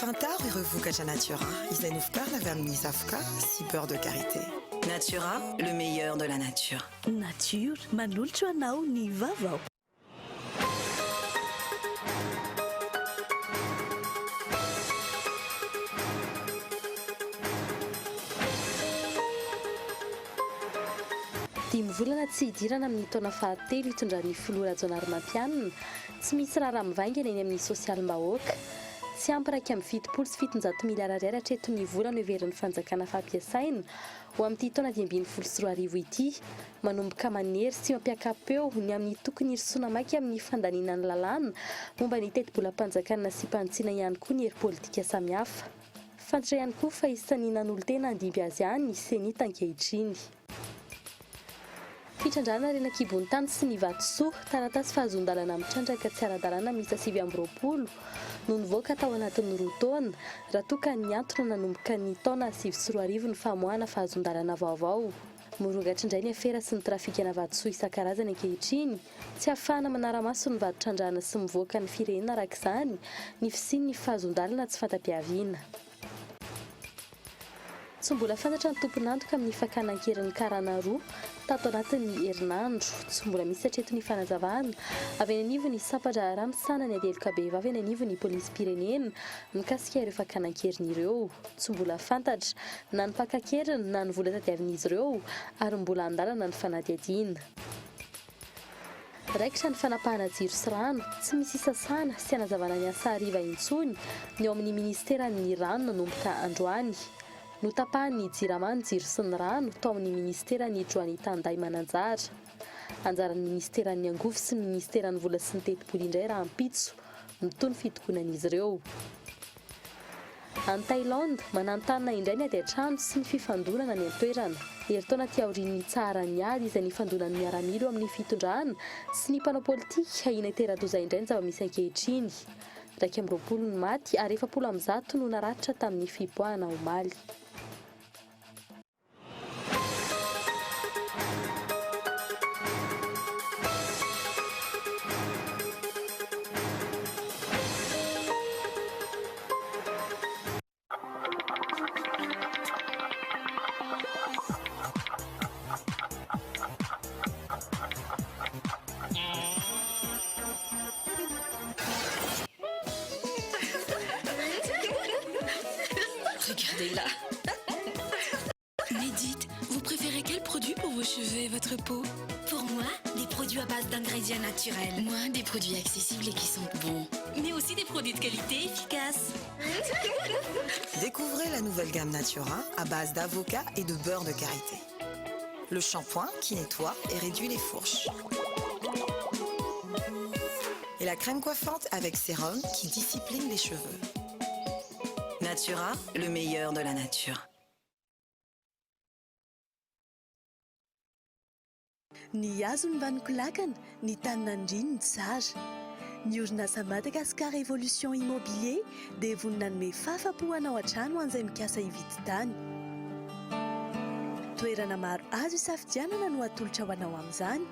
Fantaro ireo vokatra Natura izay novokarina avy amin'ny zavoka sy beurre de karité. Natura, le meilleur de la nature. Nature, manolotra ho anao ny vaovao. Dimy volana tsy hidirana amin'ny taona fahatelo hitondran'ny filoha Rajaonarimampianina, Tsy misy raharaha mivaingana eny amin'ny sosialim-bahoaka. Tsy ampy 771 miliara ariary hatreto ny vola noheverin'ny fanjakana fampiasaina ho amin'ity taona 2015 ity. Manomboka manery sy mampiaka-peo ny amin'ny tokony hirosoana maika amin'ny fandaniana ny lalàna momba ny tetibolam-panjakana nasiam-panitsiana ihany koa ny hery politika samihafa. Fantatra ihany koa fa isan'ny nanolo-tena handimby azy ihany ny Cenit ankehitriny. Fitrandrahana harena an-kibon'ny tany sy ny vatosoa, taratasy fahazoan-dalana mitrandraka tsy ara-dalàna miisa 29 no nivoaka tao anatin'ny roa taona, raha toa ka nihantona nanomboka ny taona 2009 ny famoahana fahazoan-dalana vaovao. Mirongatra indray ny afera sy ny trafikana vatosoa isan-karazany ankehitriny, tsy ahafahana manara-maso ny vato trandrahana sy mivoaka ny firenena araka izany ny fisian'ny fahazoan-dalana tsy fanta-piaviana. Tsy mbola fantatra ny tompon'antoka amin'ny fakana an-keriny karana roa tato anatin'ny herinandro. Tsy mbola misy hatreto ny fanazavana avy any anivon'ny sampan-draharaha misahana ny ady heloka bevava eny anivon'ny polisim-pirenena mikasika ireo fakana an-keriny ireo. Tsy mbola fantatra na ny mpaka an-keriny na ny vola tadiavin'izy ireo ary mbola an-dalana ny fanadihadiana. Raikitra ny fanapahana jiro sy rano, tsy misy isasana sy anazavana ny asa hariva intsony ny ao amin'ny ministeran'ny rano nanomboka androany. Notapahan'ny Jirama ny jiro sy ny rano tao amin'ny ministeran'ny Joanita Anday Mananjara. Anjaran'ny ministeran'ny angovo sy ny ministeran'ny vola sy ny tetibola indray rahampitso. Mitohy ny fitokonan'izy ireo. Any Thaïlande, mananontanona indray ny ady an-trano sy ny fifandonana any an-toerana. Herintaona aty aorian'ny nitsaharan'ny ady izay nifandonan'ny miaramila eo amin'ny fitondrana sy ny mpanao politika, ahiana hitera-doza indray ny zava-misy ankehitriny. 21 ny maty ary 140 no naratra tamin'ny fipoahana omaly. Regardez-la. Mais dites, vous préférez quel produit pour vos cheveux et votre peau Pour moi, des produits à base d'ingrédients naturels. Moi, des produits accessibles et qui sont bons. Mais aussi des produits de qualité efficaces. Découvrez la nouvelle gamme Natura à base d'avocat et de beurre de karité. Le shampoing qui nettoie et réduit les fourches. Et la crème coiffante avec sérum qui discipline les cheveux. Natura, le meilleur de la nature. Ny hazo no mbanon-kolakana, ny tany nandriany no tsara. Ny orinasa Madagascar Evolution Immobilier dia vonona hanome fahafapo ho anao hatrany ho an'izay mikasa hividy tany. Toerana maro azo isafidianana no atolotra ho anao amin'izany,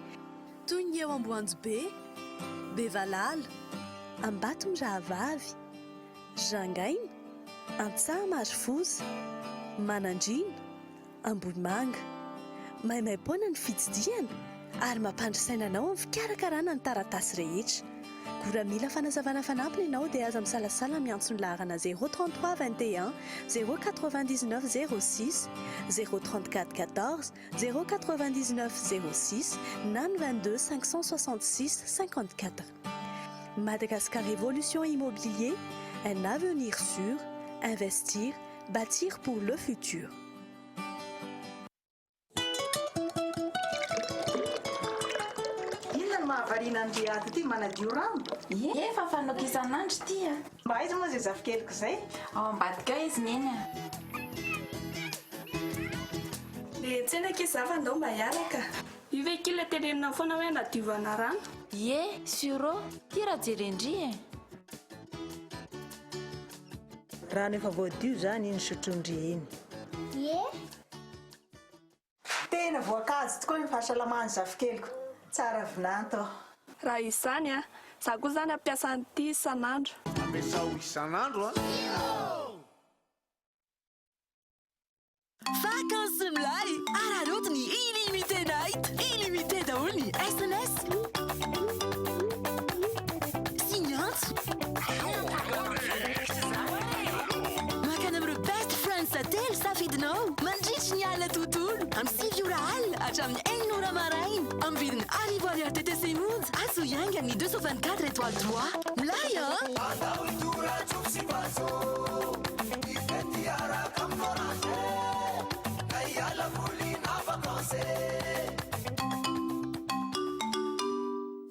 toy ny eo Amboanjobe, Bevalala, Ambatomirahavavy, Rangaina, Antsahamarifoza, Manandriana, Ambohimanga. Maimaimpoana ny fitsidihana ary mampandry saina anao amin'ny fikarakarana ny taratasy rehetra. Koa raha mila fanazavana fanampiny ianao dia aza misalasala miantso ny laharana 033 21 099 06, 034 14 099 06 na ny 22 566 54. Madagascar Evolution Immobilier, un avenir sûr, investir, bâtir pour le futur. Inona no mahavariana an'ity ato ity manadio rano? Ie, efa fanaoko isan'andro ity a. Mba aiza moa izay zafikeliko izay? Ao ambadika ao izy neny a. Le tsena akia za fa ndao mba hiaraka. Io ve akia le teneninao foana hoe anadiovana rano? Ie, sur ô, ty raha jeren-dry e. Rano efa voadio izany iny sotroin-dry iny. Ie. Tena voankazo tokoa ny fahasalaman'ny zafikeliko. Tsara vinanto. Raha izany a, za koa zany hampiasa an'ity isan'andro. Ampiasao isan'andro a! Vacances milay! Araraoty ny illimité night! Illimité daholo ny sms sy ny antso. Makany amin'ireo best friends telo safidinao mandritry ny alina tontolo amin'ny 9 ora alina hatramin'ny 6 ora maraina amin'ny vidiny 1000 ariary TTC monja. Antsoy haingana ny 224 étoile 3. Milay an! Andao hitora-tsoa sy vazo, hifety hiaraka amin'ny Orange, ka hiala voly na vacances.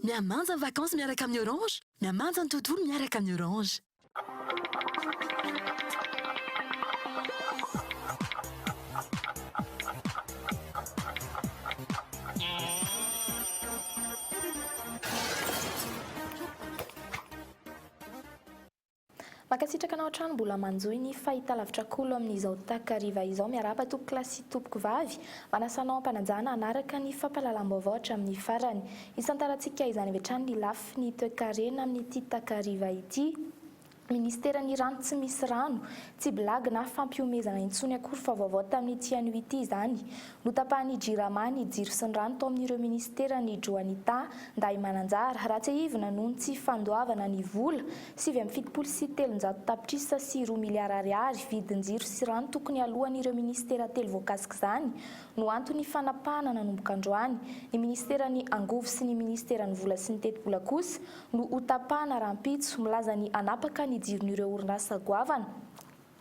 Mihamanja ny vacances miaraka amin'ny Orange, mihamanja ny tontolo miaraka amin'ny Orange. Mankasitraka anao hatrany mbola manjohy ny fahitalavitra Kolo amin'izao takariva izao. Miarahaba tompokolahy sy tompokovavy. Manasa anao am-panajana hanaraka ny fampahalalam-baovao hatramin'ny farany. Hisantarantsika izany avy hatrany ny lafiny toekarena amin'ity takariva ity. Ministeran'ny rano tsy misy rano, tsy blague na fampihomehezana intsony akory fa vaovao tamin'ity anio ity izany. Notapahan'ny Jirama ny jiro sy ny rano tao amin'ireo ministeran'i Joanita Ndahimananjara. Raha tsiahivina noho ny tsy fandoavana ny vola, 379 tapitrisa sy roa miliara ariary, vidin-jiro sy rano tokony haloan'ireo ministera telo voakasik'izany no anton'ny fanapahana nanomboka androany. Ny ministeran'ny angovo sy ny ministeran'ny vola sy ny tetibola kosa no ho tapahana rahampitso, milaza ny hanapaka ny jiron'ireo orinasa goavana.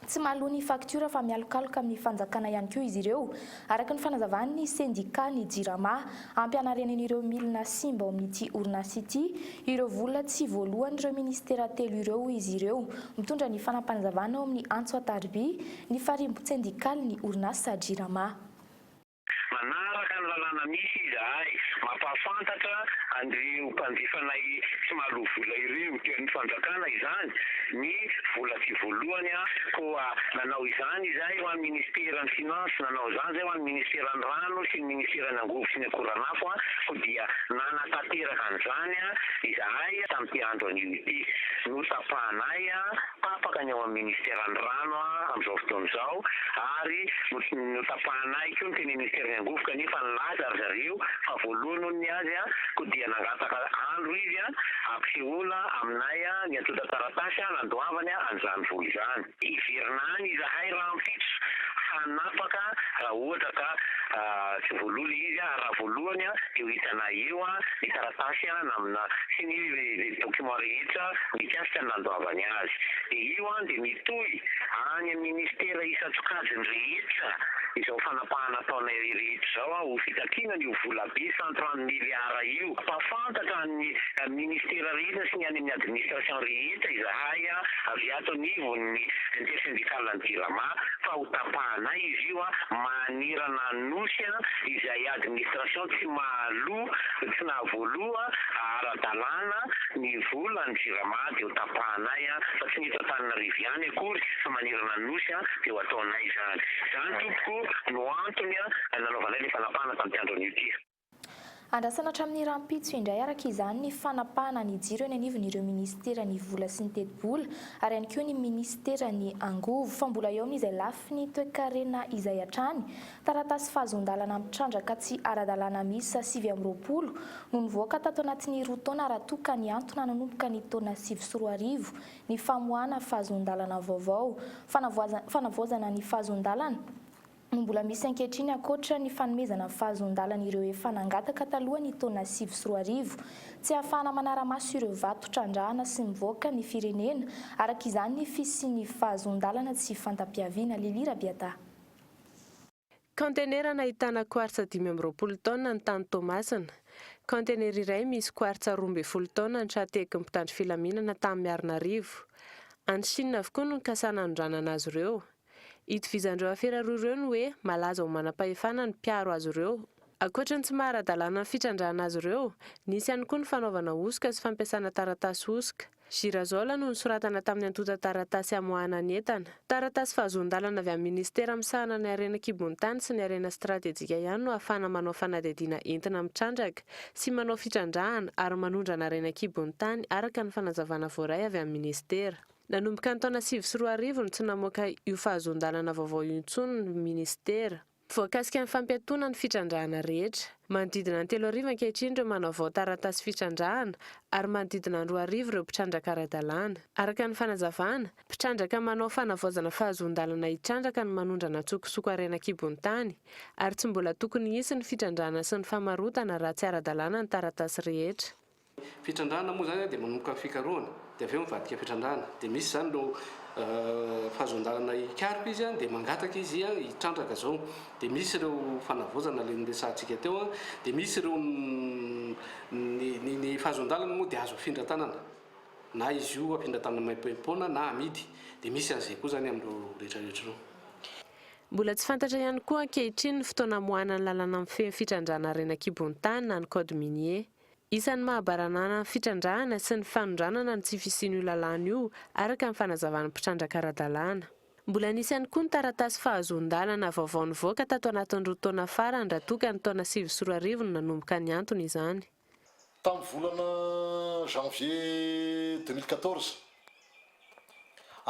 Tsy mahaloa ny faktiora fa mialokaloka amin'ny fanjakana ihany koa izy ireo, araka ny fanazavan'ny sendikà ny Jirama. Ampy hanarenen'ireo milina simba ao amin'ity orinasa ity ireo vola tsy voaloan'ireo minisitera telo ireo, hoy izy ireo. Mitondra ny fanampanazavana ao amin'ny antso an-tariby ny farimbon-tsendikalin'ny orinasa Jirama. Manaraka ny lalàna misy izahay, mampahafantatra an'ireo mpanjifanay tsy mahaloa vola ireo, dia ny fanjakana izany, ny vola tsy voalohany, koa nanao izany izahay ho an'ny ministeran'ny finance, nanao izany izahay ho an'ny ministeran'ny rano sy ny ministeran'ny angovo sy ny akoranafo, koa dia nanatanteraka an'izany izahay tamin'ity andro anio ity. Notapahanay tapaka ny ao amin'ny ministeran'ny rano amin'izao fotoana izao ary notapahanay koa ny teny ministeran'ny angovo kanefa nilaza ry zareo fa voalohany hono ny azy koa dia nangataka andro izy hampisehoana aminay ny antontan-taratasy nandoavany an'izany vola izany. Hiverina any izahay rahampitso hanapaka raha ohatra ka tsy voaloa ilay izy ary raha voalohany dia ho hitanay eo ny taratasy namina sy ny document rehetra mikasika ny nandoavany azy. Dia io dia mitohy any amin'ny ministera isan-tsokajiny rehetra izao fanapahana ataonay rehetra izao ho fitakiana an'io volabe 130 milliards io. Mpahafantatra ny ministera rehetra sy ny any amin'ny administration rehetra izahay avy ato anivon'ny intersyndical ny Jirama fa ho tapahanay izy io manerana ny Nosy izay administration tsy mahaloa tsy nahavoaloa ara-dalàna ny vola ny Jirama dia ho tapahanay fa tsy ny eto Antananarivo ihany akory fa manerana ny Nosy dia ho ataonay izany. Izany tompoko no antony nanaovanay ilay fanapahana tamin'ity andro anio ity. Andrasana hatramin'ny rahampitso indray araka izany ny fanapahana ny jiro eny anivon'ireo minisiteran'ny vola sy ny tetibola ary ihany koa ny minisiteran'ny angovo. Fa mbola eo amin'izay lafiny toekarena izay hatrany, taratasy fahazoan-dalana mitrandraka tsy ara-dalàna miisa 29 no nivoaka tato anatin'ny roa taona raha toa ka nihantona nanomboka ny taona 2009 ny famoahana fahazoan-dalana vaovao. Fanavaozana ny fahazoan-dalana no mbola misy ankehitriny ankoatra ny fanomezana fahazoan-dalana ireo efa nangataka taloha ny taona 2009. Tsy ahafahana manara-maso ireo vato trandrahana sy mivoaka ny firenena, araka izany ny fisian'ny fahazoan-dalana tsy fanta-piaviana. Lily Rabiata. Kaontenera nahitana quartz 25 taonina ny tany Toamasina. Kaontenera iray misy quartz 12 taonina ny tra-tehaky ny mpitandro filaminana tany Miarinarivo. Any Chine avokoa no nikasana hanondranana azy ireo. Itovizan'ireo afera roa ireo ny hoe malaza ho manam-pahefana ny mpiaro azy ireo. Ankoatra ny tsy maha ara-dalàna ny fitrandrahana azy ireo, nisy ihany koa ny fanaovana hosoka sy fampiasana taratasy hosoka. Girasol no nosoratana tamin'ny antontan-taratasy hamoahana ny entana. Taratasy fahazoan-dalana avy amin'ny minisitera misahana ny harena an-kibon'ny tany sy ny harena stratejika ihany no ahafahana manao fanadihadiana entina mitrandraka sy manao fitrandrahana ary manondrana harena an-kibon'ny tany araka ny fanazavana voaray avy amin'ny minisitera. Nanomboka ny taona 2009 no tsy namoaka io fahazoan-dalana vaovao io intsony ny minisitera. Voakasika ny fampiatoana ny fitrandrahana rehetra. Manodidina ny 3000 ankehitriny ireo manavao taratasy fitrandrahana ary manodidina ny 2000 ireo mpitrandraka ara-dalàna. Araka ny fanazavana, mpitrandraka manao fanavaozana fahazoan-dalana hitrandraka no manondrana an-tsokosoko harena an-kibon'ny tany ary tsy mbola tokony hisy ny fitrandrahana sy ny famarotana raha tsy ara-dalàna ny taratasy rehetra. Fitrandrahana moa izany dia manomboka amin'ny fikarohana dia avy eo mivadika fitrandrahana. Dia misy izany ireo fahazoan-dalana hikaroka izy dia mangataka izy hitrandraka izao. Dia misy ireo fanavaozana ilay noresahantsika teo. Dia misy ireo ny ny fahazoan-dalana moa dia azo afindra tanana na izy io afindra tanana maimaimpoana na amidy. Dia misy an'izay koa izany amin'ireo rehetra rehetra ireo. Mbola tsy fantatra ihany koa ankehitriny ny fotoana hamoahana ny lalàna mifehy ny fitrandrahana harena an-kibon'ny tany na ny code minier. Isan'ny maha-baranahana ny fitrandrahana sy ny fanondranana ny tsy fisian'io lalàna io, araka ny fanazavan'ny mpitrandraka ara-dalàna. Mbola nisy ihany koa ny taratasy fahazoan-dalana vaovao nivoaka tato anatin'ny roa taona farany raha toa ka ny taona 2009 no nanomboka ny antony izany. Tamin'ny volana janvier 2014,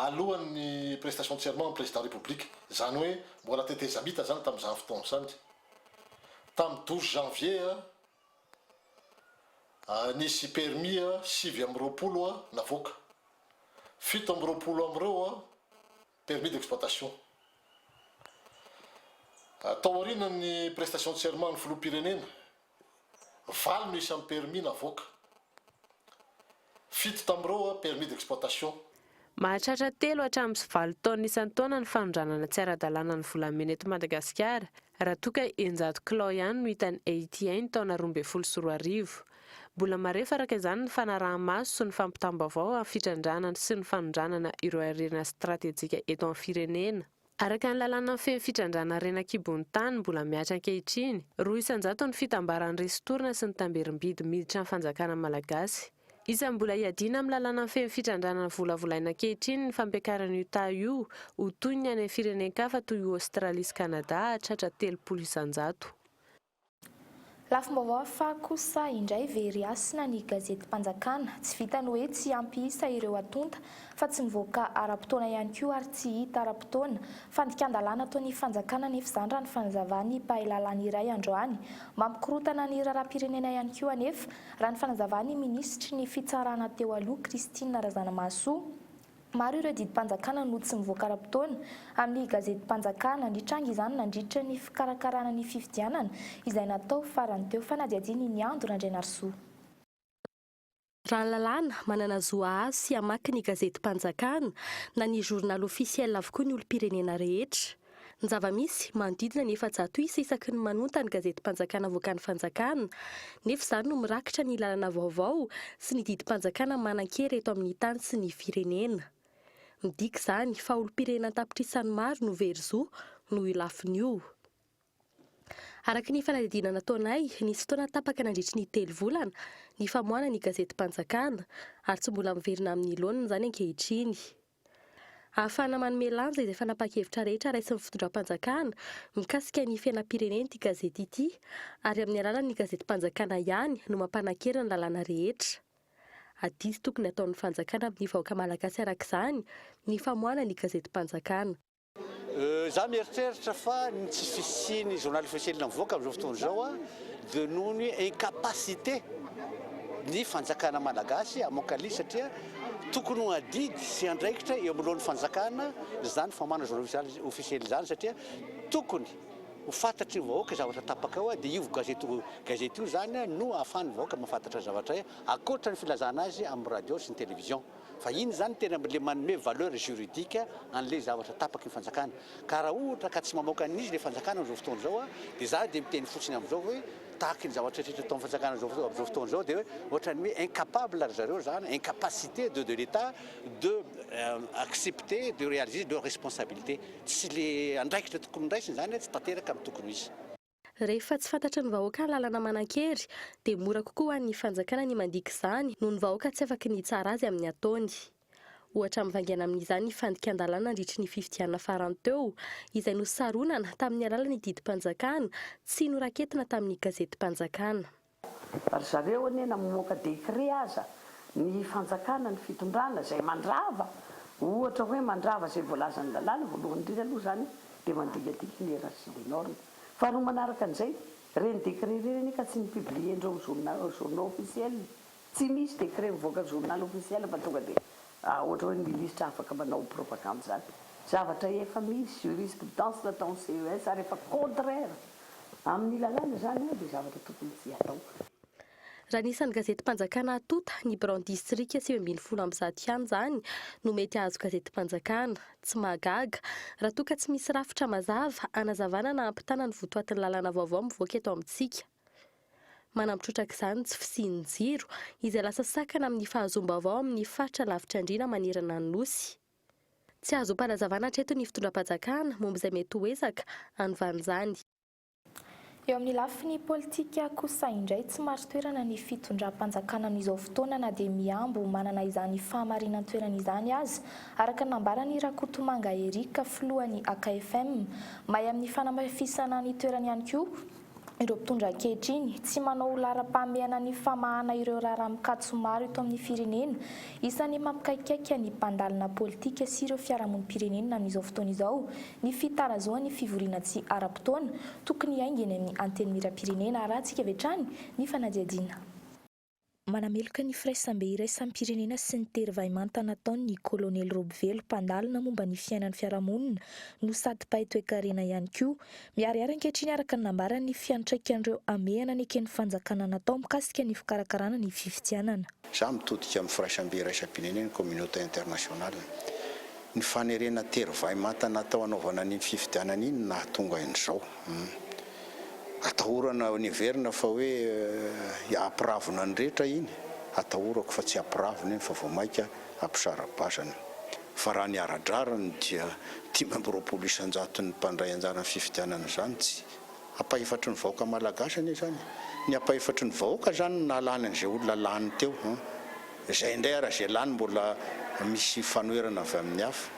alohan'ny prestation de serment amin'ny président République, izany hoe mbola tetezamita izany tamin'izany fotoana izany, tamin'ny 12 janvier, Nisy permis 29 navoaka. 27 amin'ireo permis d'exploitation. Tao aorianan'ny prestation de serment ny filoham-pirenena, valo no isan'ny permis navoaka. Fito tamin'ireo permis d'exploitation. Mahatratra telo hatramin'ny valo taonina isan-taona ny fanondranana tsy ara-dalàna ny volamena eto Madagasikara, raha toa ka 600 kilao ihany no hitan'ny ATA ny taona 2012. Mbola marefo araka izany ny fanaraha-maso sy ny fampitam-baovao amin'ny fitrandrahana sy ny fanondranana ireo harena stratejika eto amin'ny firenena. Araka ny lalàna mifehy ny fitrandrahana harena an-kibon'ny tany mbola mihatra ankehitriny, 2% ny fitambaran'ny ristourne sy ny tamberim-bidy miditra ny fanjakana malagasy. Isan'ny mbola hiadiana amin'ny lalàna mifehy ny fitrandrahana volavolaina ankehitriny ny fampiakarana io taha io ho toy ny any amin'ny firenen-kafa toy i Aostralia sy Kanada hahatratra 30%. Lafim-baovao hafa kosa indray very hasina ny gazetim-panjakana. Tsy vitan'ny hoe tsy ampy isa ireo atonta fa tsy mivoaka ara-potoana ihany koa ary tsy hita ara-potoana. Fandikan-dalàna ataon'ny fanjakana anefa izany raha ny fanazavan'ny mpahay lalàna iray androany. Mampikorontana ny raharaham-pirenena ihany koa anefa raha ny fanazavan'ny minisitry ny fitsarana teo aloha Christine Razanamahasoa. Maro ireo didim-panjakana no tsy mivoaka ara-potoana amin'ny gazetim-panjakana. Nitranga izany nandritra ny fikarakarana ny fifidianana izay natao farany teo. Fanadihadian'i Niando Randrianarisoa. Raha ny lalàna, manana zo hahazo sy hamaky ny gazetim-panjakana na ny journal officiel avokoa ny olom-pirenena rehetra. Ny zava-misy, manodidina ny 400 isa isaky ny manonta ny gazetim-panjakana avoakan'ny fanjakana, nefa izany no mirakitra ny lalana vaovao sy ny didim-panjakana manan-kery eto amin'ny tany sy ny firenena. Midika izany fa olom-pirenena an-tapitrisany maro no very zo noho io lafiny io. Araka ny fanadihadiana nataonay, nisy fotoana tapaka nandritry ny telo volana ny famoahana ny gazetim-panjakana, ary tsy mbola miverina amin'ny laoniny izany ankehitriny. Ahafahana manome lanja izay fanapahan-kevitra rehetra raisin'ny fitondram-panjakana mikasika ny fiainam-pirenena ity gazety ity ary amin'ny alalan'ny gazetim-panjakana ihany no mampanan-kery ny lalàna rehetra. Adidy tokony hataon'ny fanjakana amin'ny vahoaka malagasy araka izany ny famoahana ny gazetim-panjakana. Za mieritreritra fa ny tsy fisian'ny journal officiel mivoaka amin'izao fotoana izao dia noho ny incapacité ny fanjakana malagasy hamoaka lisy satria tokony ho adidy sy andraikitra eo amlohan'ny fanjakana izany famoahana journal officiel izany satria tokony ho fantatry ny vahoaka zavatra tapaka ao dia io gazety gazety io izany no ahafahan'ny vahoaka mahafantatra zavatra ankoatra ny filazana azy amin'ny radio sy ny télévision. Fa iny izany tena le manome valeur juridique an'le zavatra tapaky ny fanjakana. Ka raha ohatra ka tsy mamoaka an'izy le fanjakana amin'izao fotoana izao a, dia za dia miteny fotsiny amin'izao hoe tahaky ny zavatra rehetra ataon'ny fanjakana amin'izao amin'izao fotoana izao dia hoe ohatran'ny hoe incapable ry zareo izany, incapacité de de l'Etat de accepter de réaliser leur responsabilité. Tsy le andraikitra tokony raisiny izany tsy tanteraka amin'ny tokony ho izy. Rehefa tsy fantatry ny vahoaka ny lalana manan-kery dia mora kokoa ho an'ny fanjakana ny mandika izany noho ny vahoaka tsy afaky ny hitsara azy amin'ny ataony. Ohatra mivaingana amin'izany ny fandikan-dalàna nandritry ny fifidianana farany teo, izay nosaronana tamin'ny alalan'ny didim-panjakana tsy noraketina tamin'ny gazetim-panjakana. Ry zareo anie na mamoaka décret aza ny fanjakana, ny fitondrana izay mandrava, ohatra hoe mandrava izay voalazan'ny lalàna, voalohany indrindra aloha izany dia mandikadika ny hiérarchie des normes. Faharoa manaraka an'izay, ireny décret ireny anie ka tsy ni-publier-ndreo amin'ny journaux officiels, Tsy misy décret mivoaka journal officiel fa tonga dia ohatra hoe ny ministre afaka manao propagande zany. Zavatra efa misy jurisprudence nataon'ny CES ary efa contraire amin'ny lalàna zany dia zavatra tokony tsy hatao. Raha ny isan'ny gazetim-panjakana atonta, ny biraon'ny distrika 119 ihany izany no mety hahazo gazetim-panjakana. Tsy mahagaga, raha toa ka tsy misy rafitra mazava hanazavana na hampitana ny votoatin'ny lalàna vaovao mivoaka eto amintsika. Manampy trotraka izany ny tsy fisian'ny jiro, izay lasa sakana amin'ny fahazoam-baovao amin'ny faritra lavitra andriana manerana ny Nosy. Tsy ahazoam-panazavana hatreto ny fitondram-panjakana momba izay mety ho ezaka hanovana izany. Eo amin'ny lafiny politika kosa indray, tsy marin-toerana ny fitondram-panjakana amin'izao fotoana na dia mihambo ho manana izany fahamarinan-toerana izany aza, araka ny nambaran'i Rakotomanga Eric, filohan'ny AKFM. May amin'ny fanamafisana ny toerany ihany koa ireo mpitondra ankehitriny, tsy manao ho laharam-pahamehana ny famahana ireo raharaha mikatso maro eto amin'ny firenena. Isan'ny mampikaikaika ny mpandalina politika sy ireo fiarahamonim-pirenena amin'izao fotoana izao ny fitarazoan'ny fivoriana tsy ara-potoana tokony hiainga eny amin'ny Antenimierampirenena. Arahantsika avy hatrany ny fanadihadiana. Manameloka ny firaisambe iraisam-pirenena sy ny tery vahimanta nataony ny Kolonely Robivelo, mpandalina momba ny fiainan'ny fiarahamonina no sady mpahay toekarena ihany koa. Miharihary ankehitriny araka ny nambarany ny fiantraikan'ireo hamehana neken'ny fanjakana natao mikasika ny fikarakarana ny fifidianana. Izaho mitodika amin'ny firaisambe iraisam-pirenena, communauté internationale. Ny fanerena tery vahimanta natao hanaovana an'iny fifidianana iny no nahatonga an'izao. Atahorana ny heverina fa hoe hampiravona ny rehetra iny, atahorako fa tsy hampiravona iny fa vao mainka hampisara-bazana. Fa raha ny ara-drariny dia 25 isan-jaton'ny mpandray anjara amin'ny fifidianana izany tsy ampahefatry ny vahoaka malagasy anie izany e! Ny ampahefatry ny vahoaka izany no nahalany an'izay olona lany teo an! Izay indray ara izay lany mbola misy fanoherana avy amin'ny hafa.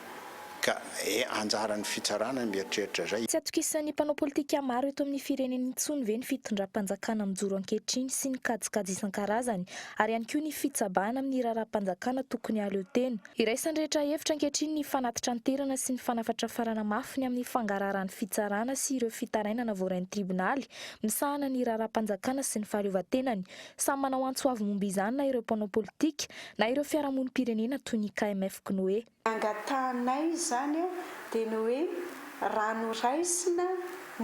Ka e anjaran'ny fitsarana ny mieritreritra izay. Tsy atokisan'ny mpanao politika maro eto amin'ny firenena intsony ve ny fitondram-panjakana mijoro ankehitriny sy ny kajikajy isan-karazany ary ihany koa ny fitsabahana amin'ny raharaham-panjakana tokony hahaleo tena? Iraisan'ny rehetra hevitra ankehitriny ny fanatitranterana sy ny fanafatrafarana mafy ny amin'ny fangaraharan'ny fitsarana sy ireo fitarainana voarain'ny tribonaly misahana ny raharaham-panjakana sy ny fahaleovantenany. Samy manao antso avo momba izany na ireo mpanao politika na ireo fiarahamonim-pirenena toy ny KMF-Cnoe. Angatahanay izany dia ny hoe raha noraisina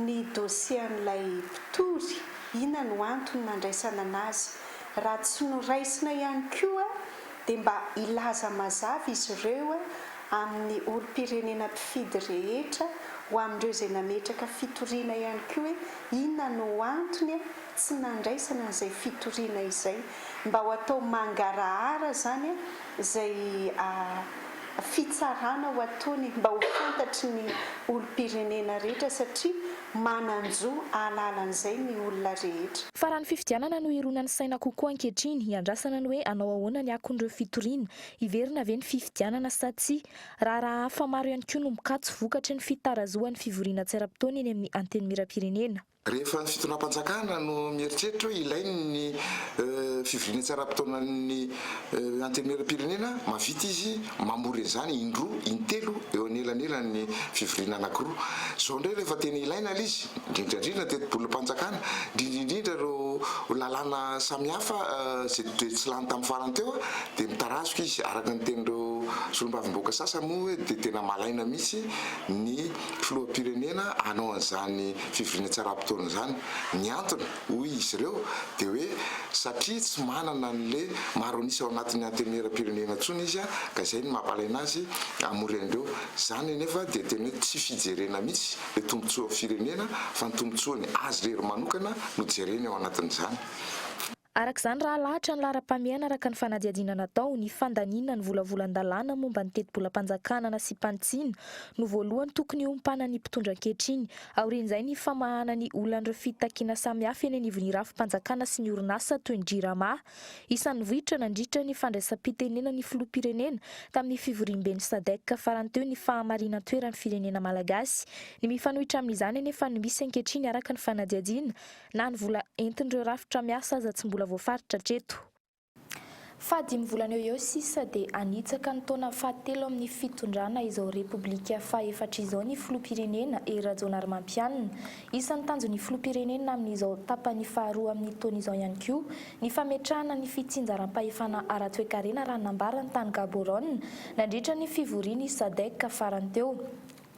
ny dossier an'ilay mpitory, inona no antony nandraisana anazy. Raha tsy noraisina ihany koa dia mba hilaza mazava izy ireo amin'ny olom-pirenena mpifidy rehetra ho amin'ireo izay nametraka fitoriana ihany koa hoe inona no antony tsy nandraisana an'izay fitoriana izay. Mba ho atao mangarahara izany izay fitsarana ho ataony mba ho fantatry ny olom-pirenena rehetra satria manan-jo hahalala an'izay ny olona rehetra. Fa raha ny fifidianana no hironan'ny saina kokoa ankehitriny, hiandrasana ny hoe hanao ahoana ny akon'ireo fitoriana, hiverina ve ny fifidianana sa tsia? Raharaha hafa maro ihany koa no mikatso vokatry ny fitarazohan'ny fivoriana tsy ara-potoana eny amin'ny Antenimierampirenena. Rehefa ny fitondram-panjakana no mieritreritra hoe ilainy ny fivoriana tsy ara-potoanan'ny Antenimierampirenena, mahavita izy mamory an'izany indroa, intelo eo anelanelan'ny fivoriana anankiroa. Izao indray rehefa tena ilaina ilay izy, indrindra indrindra ny tetibolam-panjakana, indrindra indrindra ireo lalàna samihafa izay tsy lany tamin'ny farany teo dia mitarazoka izy. Araka ny tenin'ireo solombavambahoaka sasany moa hoe dia tena malaina mihitsy ny filoham-pirenena hanao an'izany fivoriana tsy ara-potoana izany. Ny antony, hoy izy ireo, dia hoe satria tsy manana an'ilay maro an'isa ao anatin'ny Antenimierampirenena intsony izy ka izay no mampalaina azy hamory an'ireo. Izany anefa dia tena hoe tsy fijerena mihitsy ilay tombontsoan'ny firenena fa ny tombontsoany azy irery manokana no jereny ao anatin'izany. Araka izany, raha alahatra ny laharam-pahamehana araka ny fanadihadiana natao, ny fandaniana ny volavolan-dalàna momba ny tetibolam-panjakana nasiam-panitsiana no voalohany tokony hiompanan'ny mpitondra ankehitriny. Aorian'izay ny famahana ny olan'ireo fitakiana samihafa eny anivon'ny rafi-panjakana sy ny orinasa toy ny Jirama. Isan'ny nivoitra nandritra ny fandraisam-pitenenan'ny filoham-pirenena tamin'ny fivoriamben'ny Sadec farany teo ny fahamarinan-toeran'ny firenena malagasy. Ny mifanohitra amin'izany anefa no misy ankehitriny araka ny fanadihadiana Na ny vola entin'ireo rafitra miasa aza tsy mbola voafaritra hatreto. Faha dimy volana eo eo sisa dia hanitsaka ny taona fahatelo amin'ny fitondrana izao Repoblika fahaefatra izao ny Filoham-pirenena Hery Rajaonarimampianina. Isan'ny tanjon'ny Filoham-pirenena amin'izao tapany faharoa amin'ny taona izao ihany koa ny fametrahana ny fitsinjaram-pahefana ara-toekarena raha nambarany tany Gaborone nandritra ny fivorian'ny Sadec farany teo.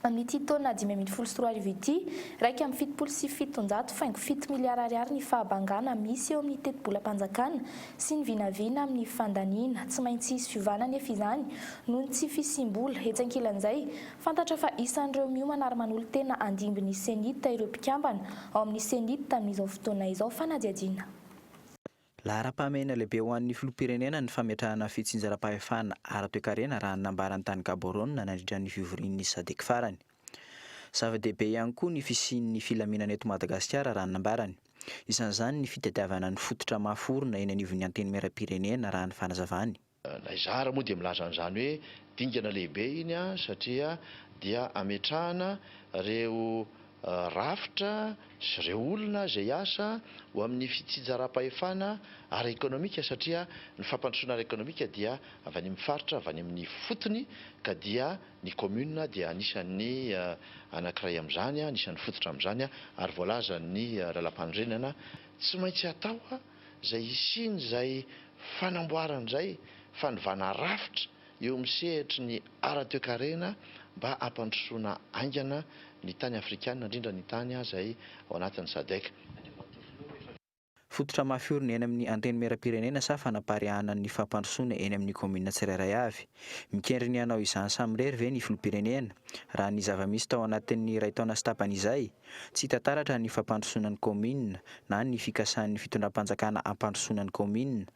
Amin'ity taona 2015 ity, 771 faingo fito miliara ariary ny fahabangana misy eo amin'ny tetibolam-panjakana sy ny vinavina amin'ny fandaniana. Tsy maintsy hisy fiovana anefa izany noho ny tsy fisiam-bola. Etsy ankilan'izay, fantatra fa isan'ireo miomana ary manolo-tena handimby ny Cenit ireo mpikambana ao amin'ny Cenit amin'izao fotoana izao. Fanadihadiana. Laharam-pahamehana lehibe ho an'ny filoham-pirenena ny fametrahana fitsinjaram-pahefana ara-toekarena raha ny nambarany tany Gaborone nandritra ny fivorian'ny Sadec farany. Zava-dehibe ihany koa ny fisian'ny filaminana eto Madagasikara raha ny nambarany. Isan'izany ny fitadiavana ny fototra mafy orina eny anivon'ny Antenimierampirenena raha ny fanazavany. Na izaho ary moa dia milaza an'izany hoe dingana lehibe iny satria dia ametrahana ireo rafitra sy ireo olona izay hiasa ho amin'ny fitsinjaram-pahefana ara-ekonomika satria ny fampandrosoana ara-ekonomika dia avy any amin'ny faritra, avy any amin'ny fotony ka dia ny commune dia anisan'ny anankiray amin'izany, anisan'ny fototra amin'izany ary voalazan'ny lalampanorenana tsy maintsy atao izay hisian'izay fanamboarana izay, fanovana rafitra eo amin'ny sehatry ny ara-toekarena mba hampandrosoana haingana ny tany afrikana, indrindra ny tany izay ao anatin'ny Sadec. Fototra mafy orina eny amin'ny Antenimierampirenena sa fanapariahana ny fampandrosoana eny amin'ny kaominina tsirairay avy? Mikendry ny hanao izany samirery ve ny filoham-pirenena, raha ny zava-misy tao anatin'ny iray taona sy tapany izay? Tsy hita taratra ny fampandrosoana ny kaominina na ny fikasan'ny fitondram-panjakana hampandrosoana ny kaominina.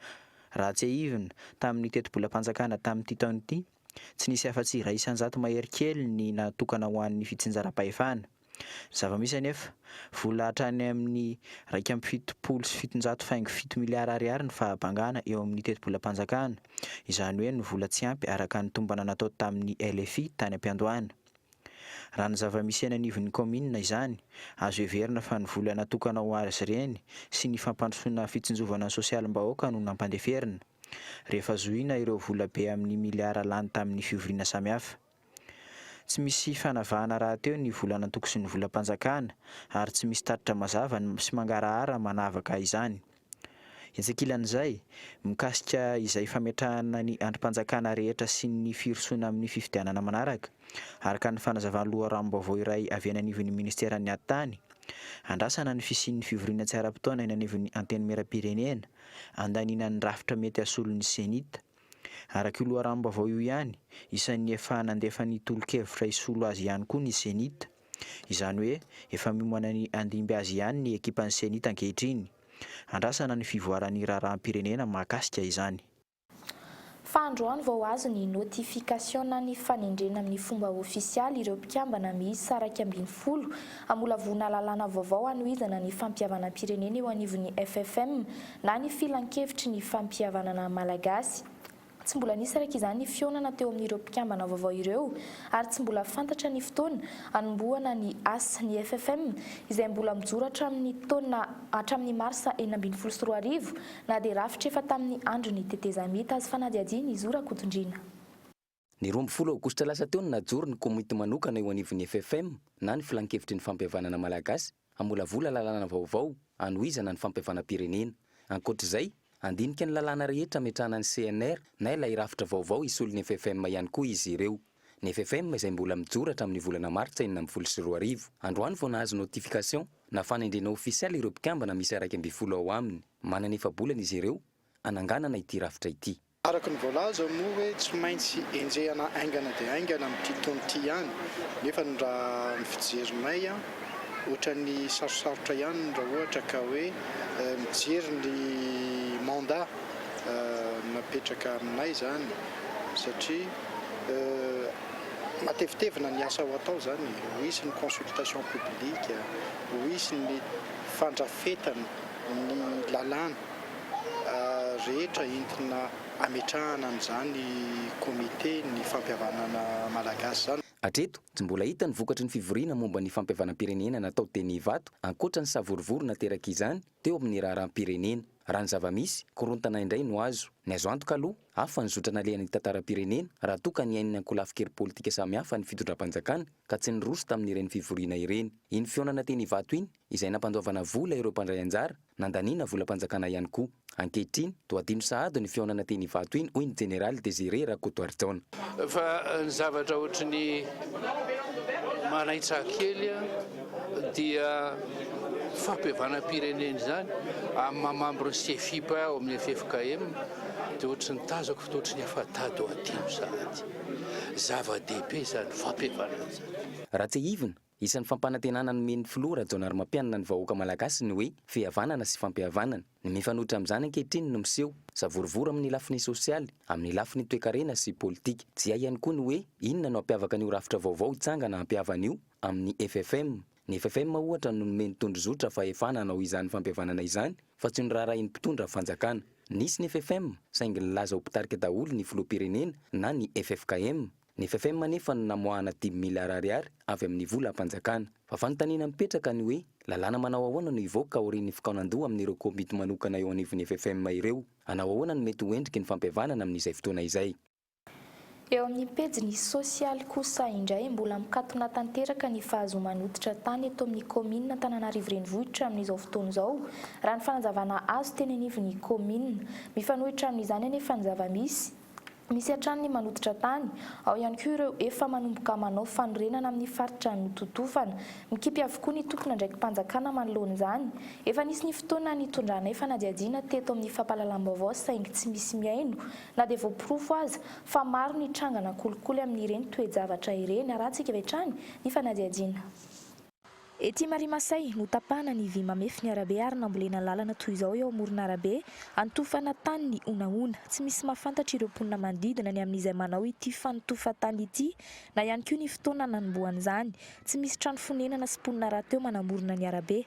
Raha tsiahivina, tamin'ny tetibolam-panjakana tamin'ity taona ity, tsy nisy afa-tsy 1% mahery kely ny natokana ho an'ny fitsinjaram-pahefana. Ny zava-misy anefa, vola hatrany amin'ny 771 faingo fito miliara ariary ny fahabangana eo amin'ny tetibolam-panjakana, izany hoe ny vola tsy ampy araka ny tombana natao tamin'ny LFI tany am-piandohana. Raha ny zava-misy eny anivon'ny kaominina izany, azo heverina fa ny vola natokana ho azy ireny sy ny fampandrosoana fitsinjovana ny sosialim-bahoaka no nampandeferina, rehefa zohiana ireo vola be amin'ny miliara lany tamin'ny fivoriana samihafa. Tsy misy fanavahana rahateo ny volan'antoko sy ny volam-panjakana ary tsy misy tatitra mazava sy mangarahara manavaka izany. Etsy ankilan'izay, mikasika izay fametrahana ny andrim-panjakana rehetra sy ny firosoana amin'ny fifidianana manaraka, araka ny fanazavan'ny loharanom-baovao iray avy eny anivon'ny ministeran'ny Atitany, andrasana ny fisian'ny fivoriana tsy ara-potoana eny anivon'ny Antenimierampirenena, andaniana ny rafitra mety hasolo ny Cenit. Araka io loharanom-baovao io ihany, isan'ny efa nandefa ny tolo-kevitra hisolo azy ihany koa ny Cenit. Izany hoe, efa miomana ny handimby azy ihany ny ekipan'ny Cenit ankehitriny. Andrasana ny fivoaran'ny raharaham-pirenena mahakasika izany. Fa androany vao azo ny notification na ny fanendrena amin'ny fomba ofisialy ireo mpikambana miisa 11 hamolavoana lalàna vaovao hanohizana ny fampihavanam-pirenena eo anivon'ny FFM na ny Filankevitry ny fampihavanana malagasy. Tsy mbola nisy araka izany ny fihaonana teo amin'ireo mpikambana vaovao ireo ary tsy mbola fantatra ny fotoana hanombohana ny asa. Ny FFM izay mbola mijoro hatramin'ny taona hatramin'ny marsa 2016 na dia rafitra efa tamin'ny andron'ny tetezamita azy fanadihadiana i Zo Rakotondriana. Ny 12 aogositra lasa teo no najoro ny komity manokana eo anivon'ny FFM na ny Filankevitry ny Fampihavanana Malagasy hamolavola lalàna vaovao hanohizana ny fampihavanam-pirenena. Ankoatra izay, handinika ny lalàna rehetra hametrahana ny CNR na ilay rafitra vaovao hisolo ny FFM ihany koa izy ireo. Ny FFM izay mbola mijoro hatramin'ny volana martsa 2016. Androany vao nahazo notification na fanendrena ofisialy ireo mpikambana miisa 11 ao aminy. Manana efa-bolana izy ireo hananganana ity rafitra ity. Araka ny voalaza moa hoe tsy maintsy enjehana haingana dia haingana amin'ity taona ity ihany, nefa ny raha ny fijerinay ohatran'ny sarosarotra ihany raha ohatra ka hoe mijery ny mandat napetraka aminay izany satria matevitevina ny asa ho atao izany e. Ho hisy ny consultation publique, ho hisy ny fandrafetana ny lalàna rehetra entina hametrahana an'izany comité ny fampihavanana malagasy izany. Hatreto, tsy mbola hita ny vokatry ny fivoriana momba ny fampihavanam-pirenena natao teny Ivato, ankoatra ny savorovoro naterak'izany teo amin'ny raharaham-pirenena. Raha ny zava-misy, korontana indray no azo. Ny azo antoka aloha, hafa ny zotra nalehan'ny tantaram-pirenena raha toa ka nihaino ny ankolafin-kery politika samihafa ny fitondram-panjakana ka tsy niroso tamin'ireny fivoriana ireny. Iny fihaonana teny Ivato iny, izay nampandoavana vola ireo mpandray anjara, Nandaniana volam-panjakana ihany koa. Ankehitriny, toa adino sahady ny fihaonana teny Ivato iny, hoy ny Jeneraly Désiré Rakotoarijaona. Fa ny zavatra ohatry ny manaintsaha kely dia fampihavanam-pirenena izany amin'ny maha membre ny CFIP aho ao amin'ny ffkm dia ohatry ny tazako fa toa ohatry ny afa-tady ho adino sahady. Zava-dehibe izany fampihavanana izany. Raha tsiahivina, Isan'ny fampanantenana nomen'ny filoha Rajaonarimampianina ny vahoaka malagasy ny hoe fihavanana sy fampihavanana. Ny mifanohitra amin'izany ankehitriny no miseho, savorovoro amin'ny lafiny sosialy, amin'ny lafiny toekarena sy politika. Tsy hay ihany koa ny hoe inona no hampiavaka an'io rafitra vaovao hitsangana hampihavana io amin'ny ffm. Ny ffm ohatra no nomen'ny tondrozotra fahefana hanao izany fampihavanana izany fa tsy noraharahian'ny mpitondra fanjakana. Nisy ny ffm saingy nilaza ho mpitarika daholo ny filoham-pirenena na ny ffkm. Ny ffm anefa no namoahana dimy miliara ariary avy amin'ny volam-panjakana. Fa fanontaniana mipetraka ny hoe, lalàna manao ahoana no hivoaka aorian'ny fikaonandoha amin'ireo komity manokana eo anivon'ny ffm ireo? Hanao ahoana no mety ho endriky ny fampihavanana amin'izay fotoana izay? Eo amin'ny pejiny sosialy kosa indray, mbola mikatona tanteraka ny fahazoa-manototra tany eto amin'ny kaominina Antananarivo Renivohitra amin'izao fotoana izao, raha ny fanazavana azo teny anivon'ny kaominina. Mifanohitra amin'izany anefa ny zava-misy. Misy hatrany ny manototra tany, ao ihany koa ireo efa manomboka manao fanorenana amin'ny faritra nototofana. Mikipy avokoa ny tompon'andraiki-panjakana manoloana izany. Efa nisy ny fotoana nitondranay fanadihadiana teto amin'ny fampahalalam-baovao saingy tsy misy mihaino na dia voaporofo aza fa maro ny trangana kolikoly amin'ireny toe-javatra ireny. Arahantsika avy hatrany ny fanadihadiana. Ety Marimasay, notapahana ny vy mamefy ny arabe ary nambolena lalana toy izao eo amoron'arabe, anotofana tany ny honahona. Tsy misy mahafantatra ireo mponina manodidina ny amin'izay manao ity fanotofan-tany ity na ihany koa ny fotoana nanombohan'izany. Tsy misy trano fonenana sy mponina rahateo manamorona ny arabe.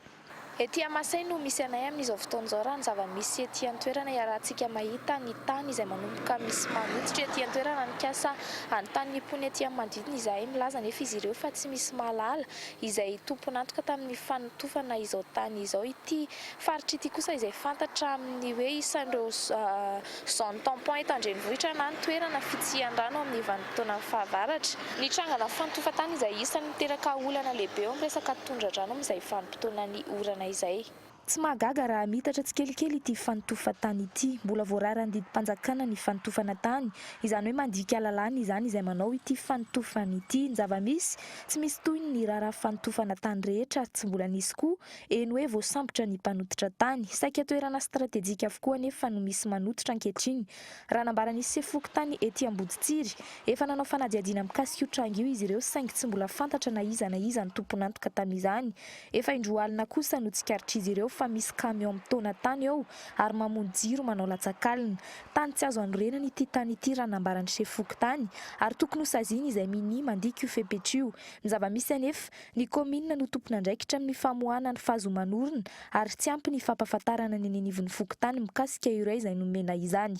Ety Amasay no misy anay amin'izao fotoana izao raha ny zava-misy ety an-toerana iarahantsika mahita ny tany izay manomboka misy manototra ety an-toerana mikasa hanontany ny mponina ety amin'ny manodidina izahay milaza anefa izy ireo fa tsy misy mahalala izay tompon'antoka tamin'ny fanotofana izao tany izao ity faritra ity kosa izay fantatra amin'ny hoe isan'ireo zone tampon eto an-drenivohitra na ny toerana fitsihan-drano amin'ny vanim-potoanan'ny fahavaratra. Nitrangana fanotofan-tany izay isan'ny miteraka olana lehibe eo amin'ny resaka tondra-drano amin'izay vanim-potoanan'ny orana izay. Tsy mahagaga raha miitatra tsikelikely ity fanotofan-tany ity. Mbola voararan'ny didim-panjakana ny fanotofana tany, izany hoe mandika lalàna izany izay manao ity fanotofana ity. Ny zava-misy, tsy misy tohiny ny raharaha fanotofana tany rehetra ary tsy mbola nisy koa eny hoe voasambotra ny mpanototra tany. Saika toerana stratejika avokoa anefa no misy manototra ankehitriny, raha nambaran'ny sefo fokontany ety Amboditsiry. Efa nanao fanadihadiana mikasika io tranga io izy ireo saingy tsy mbola fantatra na iza na iza ny tompon'antoka tamin'izany. Efa indroa alina kosa no tsikaritr'izy ireo fa misy camion mitaona tany eo ary mamono jiro manao latsak'alina. Tany tsy azo anorenana ity tany ity raha nambaran'ny sefo fokontany ary tokony ho saziana izay minia mandika io fepetra io. Ny zava-misy anefa, ny kaominina no tompon'andraikitra amin'ny famoahana ny fahazoa-manorina ary tsy ampy ny fampahafantarana ny eny anivon'ny fokontany mikasika ireo izay nomena izany.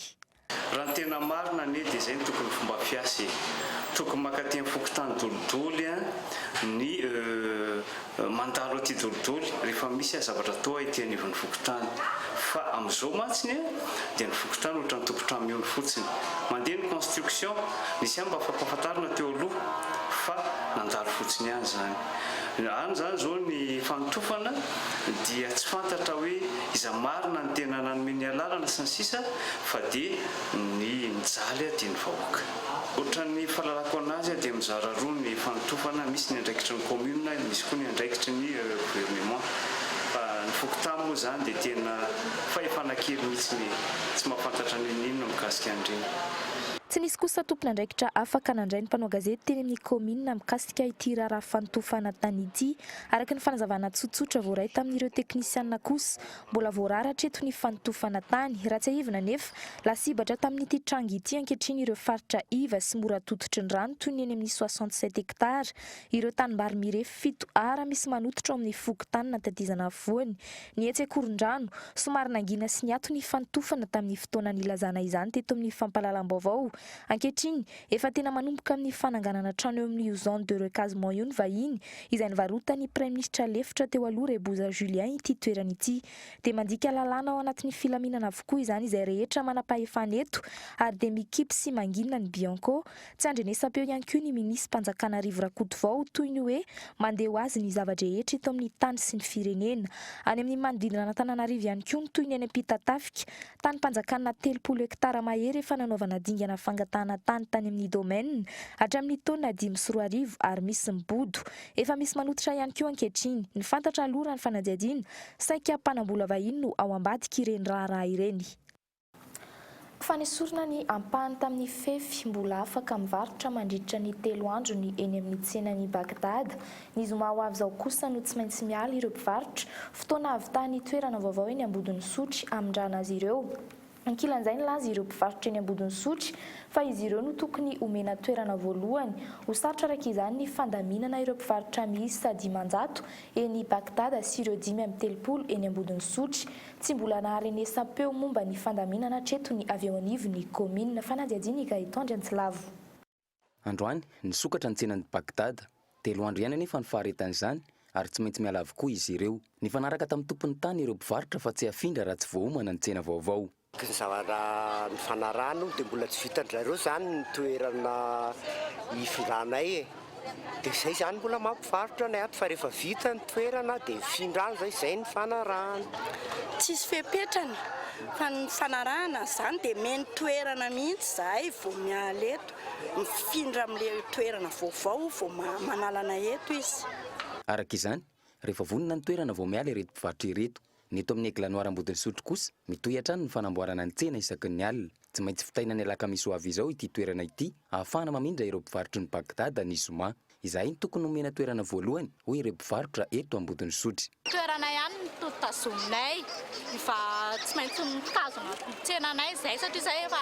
Raha ny tena marina anie dia izay no tokony fomba fiasa e! Tokony mankaty amin'ny fokontany dolidoly ny mandalo aty dolidoly rehefa misy zavatra atao ety anivon'ny fokontany. Fa amin'izao mantsiny dia ny fokontany ohatran'ny tompon-trano mihono fotsiny. Mandeha ny construction, nisy ihany mba fampahafantarana teo aloha fa nandalo fotsiny ihany izany. Any izany izao ny fanotofana dia tsy fantatra hoe iza marina no tena nanome ny alalana sy ny sisa fa dia ny mijaly dia ny vahoaka. Ohatran'ny fahalalako anazy dia mizara roa ny fanotofana, misy ny andraikitry ny commune, misy koa ny andraikitry ny gouvernement. Fa ny fokontany moa izany dia tena fahefana kely mihitsy e, tsy mahafantatra n'inon'inona mikasika an'ireny. Tsy nisy kosa tompon'andraikitra afaka nandray ny mpanao gazety teny amin'ny kaominina mikasika ity raharaha fanotofana tany ity. Araka ny fanazavana tsotsotra voaray tamin'ireo teknisianina kosa, mbola voarara hatreto ny fanotofana tany. Raha tsiahivina anefa, lasibatra tamin'ity tranga ity ankehitriny ireo faritra iva sy mora tototry ny rano toy ny eny amin'ny 67 hectares, ireo tanimbary mirefy 7 ara misy manototra ao amin'ny fokontany Nantatizana afovoany. Ny etsy Ankorondrano, somary nangina sy niato ny fanotofana tamin'ny fotoana nilazana izany teto amin'ny fampahalalam-baovao. Ankehitriny, efa tena manomboka amin'ny fananganana trano eo amin'io zone de recasement io ny vahiny, izay nivarotan'ny praiminisitra lefitra teo aloha Reboza Julien ity toerana ity. Dia mandika lalàna ao anatin'ny filaminana avokoa izany izay rehetra manam-pahefana eto ary dia mikipy sy mangina ny Bianco. Tsy andrenesam-peo ihany koa ny minisi-panjakana Rivo Rakotovao toy ny hoe mandeha ho azy ny zava-drehetra eto amin'ny tany sy ny firenena. Any amin'ny manodidina an'Antananarivo ihany koa no toy ny any Ampitatafika, tanim-panjakana 30 hektara mahery efa nanaovana dingana fangatahana tany tany amin'ny domaine hatramin'ny taona 2005 ary misy mibodo. Efa misy manototra ihany koa ankehitriny. Ny fantatra aloha raha ny fanadihadiana, saika mpanambola vahiny no ao ambadik'ireny raharaha ireny. Fanesorana ny ampahany tamin'ny fefy mbola afaka mivarotra mandritra ny telo andro ny eny amin'ny tsenan'i Bagdad. Ny zoma ho avy izao kosa no tsy maintsy miala ireo mpivarotra, fotoana hahavitany toerana vaovao eny Ambodin'Isotry hamindrana azy ireo. Ankilan'izay nilaza ireo mpivarotra eny Ambodin'Isotry fa izy ireo no tokony homena toerana voalohany. Ho sarotra araka izany ny fandaminana ireo mpivarotra miisa 500 eny Bagdad sy ireo 35 eny Ambodin'Isotry. Tsy mbola naharenesam-peo momba ny fandaminana hatreto ny avy eo anivon'ny kaominina. Fanadihadiana i Gaëtan Andriantsilavo. Androany, nisokatra ny tsenan'i Bagdad. Telo andro ihany anefa ny faharetan'izany ary tsy maintsy miala avokoa izy ireo. Nifanaraka tamin'ny tompon'ny tany ireo mpivarotra fa tsy hafindra raha tsy voaomana ny tsena vaovao. Ny zavatra nifanarahana hono dia mbola tsy vitan-dry zareo izany ny toerana hifindranay e. Dia izay izany mbola mampivarotra anay ato fa rehefa vita ny toerana dia mifindra any izay, izay nifanarahana. Tsisy fepetrany fa ny nifanarahana izany dia omeny toerana mihitsy izahay vao miala eto, mifindra amin'ilay toerana vaovao vao manala anay eto izy. Araka izany, rehefa vonona ny toerana vao miala ireto mpivarotra ireto. Ny eto amin'ny Aigle Noir Ambodin'Isotry kosa, mitohy hatrany ny fanamboarana ny tsena isaky ny alina. Tsy maintsy vitaina ny alakamisy ho avy izao ity toerana ity, ahafahana mamindra ireo mpivarotry ny Bagdad ny zoma. Izahay no tokony homena toerana voalohany, hoy ireo mpivarotra eto Ambodin'Isotry. Toerana ihany no tazominay fa tsy maintsy mitazona ny tsenanay izahay satria izahay efa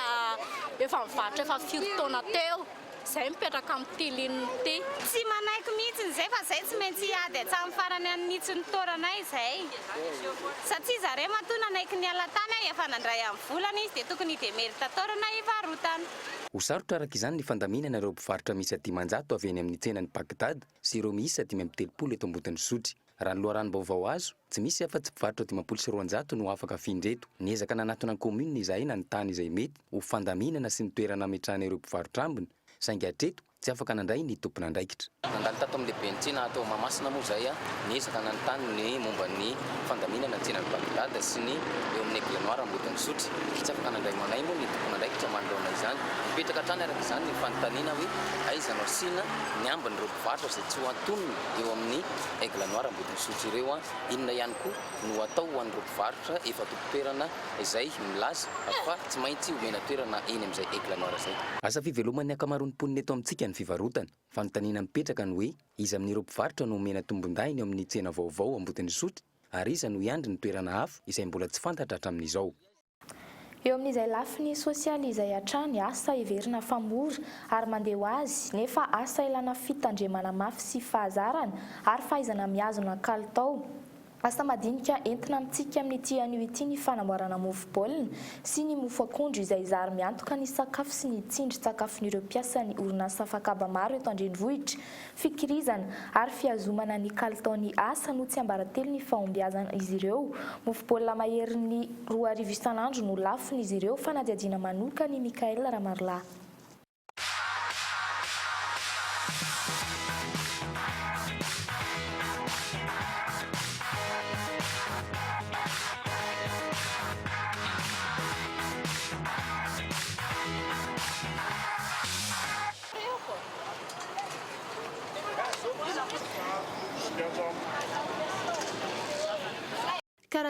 efa mivarotra efa firy taona teo. Zay mipetraka amin'ity ligne ity. Tsy manaiky mihitsiny izay fa zay tsy maintsy hiady hatramin'ny farany hanitsy ny taoranay izay satria zareo matoa nanaiky niala tany efa nandray amin'ny volana izy dia tokony hi-demerita taorana hivarotana. Ho sarotra araka izany ny fandaminana ireo mpivarotra miisa 500 avy eny amin'ny tsenan'i Bagdad sy ireo miisa 35 eto Ambodin'Isotry. Raha ny loharanom-baovao azo, tsy misy afa-tsy mpivarotra 250 no afaka afindra eto. Niezaka nanatona ny kaominina izahay nanontany izay mety ho fandaminana sy ny toerana hametrahana ireo mpivarotra ambiny, saingy hatreto, tsy afaka nandray ny tompon'andraikitra. Nandalo tato amin'ny lehiben'ny tsena ato Mahamasina moa izahay, niezaka nanontany ny momba ny fandaminana ny tsenan'i Bagdad sy ny eo amin'ny Aigle Noir Ambodin'Isotry. Tsy afaka nandray anay moa ny tompon'andraikitra manoloana izany. Mipetraka hatrany araka izany ny fanontaniana hoe aiza no asiana ny ambin'ireo mpivarotra izay tsy ho antonona eo amin'ny Aigle Noir Ambodin'Isotry ireo an, inona ihany koa no atao ho an'ireo mpivarotra efa tompon-toerana izay milaza fa tsy maintsy omena toerana eny amin'izay Aigle Noir izay. Asa fiveloman'ny ankamaroan'ny mponina eto amintsika ny fivarotana. Fanontaniana mipetraka ny hoe iza amin'ireo mpivarotra no omena tombondahiny eo amin'ny tsena vaovao Ambodin'Isotry ary iza no hiandry ny toerana hafa izay mbola tsy fantatra hatramin'izao. Eo amin'izay lafiny sosialy izay hatrany, asa heverina fa mora ary mandeha ho azy, nefa asa ilana fitandremana mafy sy fahazarana ary fahaizana mihazona kalitao. Asa madinika entina amintsika amin'ity anio ity ny fanamboarana mofo baolina sy ny mofo akondro izay zary miantoka ny sakafo sy ny tsindrin-tsakafon'ireo mpiasan'ny orinasa afakaba maro eto an-drenivohitra. Fikirizana ary fihazomana ny kalitaon'ny asa no tsiambaratelon'ny fahombiazan'izy ireo. Mofo baolina maherin'ny 2000 isan'andro no lafon'izy ireo. Fanadihadiana manokan'i Mickaël Ramarolahy.